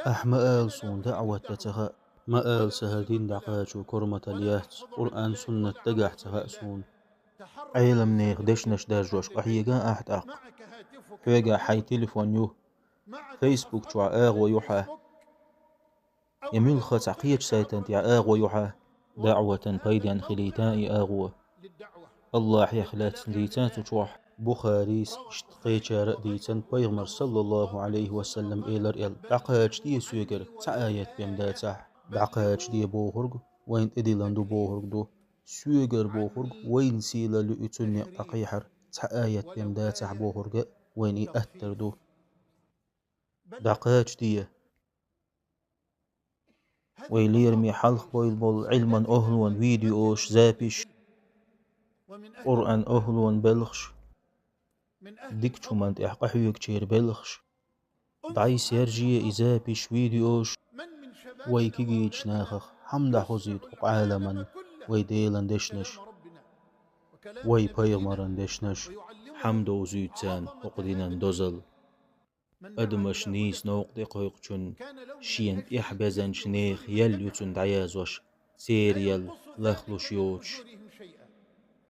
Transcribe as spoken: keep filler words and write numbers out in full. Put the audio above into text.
Ахьа ма ала суна даӀват дан ца хаьа, ма ала са хӀара дин дӀакхачо корматалла яц, Къуръан-суннат дагахь ца хаьа суна. Ӏеламнехан дешнаш даржош къахьега ахьа тӀаккха. Хьоьгахь хьайн телефон ю, Facebook чохь агӀо ю хьан, я муьлхха цхьа кхечу сайтан тӀехь агӀо ю хьан, даӀватан пайденна хилийта и агӀо. АллахӀех лаьцна дийца цу чохь, Бухарис, иштта кхечара а дийцина, Пайхамар, саллаллаху Ӏалайхи ва саллам, элира аьлла: «ДӀакхачадехьа соьгара, цхьа аят бен дацахь». ДӀакхачадехьа бохург вайна тӀедиллина ду бохург ду. Соьгара бохург вайна сийлалла ю и цуьнан некъ дӀакхехьар, цхьа аят бен дацахь бохург а вайна и аттар ду. ДӀакхачадехьа. Вай лераме хьалха бевлла болу Ӏилман охӀлонан видеош, записьш, Къуръан охӀлонан белхаш, дикачу хӀуманна тӀехь къахьоьгучеран белхаш, дӀасаяржае и записьш, видеош. Вай кегийчу нахах хьанна дӀахозуьйту хӀокху Ӏаламан вай Делан дешнаш, вай пайхамаран дешнаш, хьанна довзуьйту царна хӀокху динан дозалла? Адамаш нийса новкъа тӀекхойкхучунна шена тӀехь безначу нехан ял ю цунна дӀаязвеш, церан ял лахлуш йоцуш,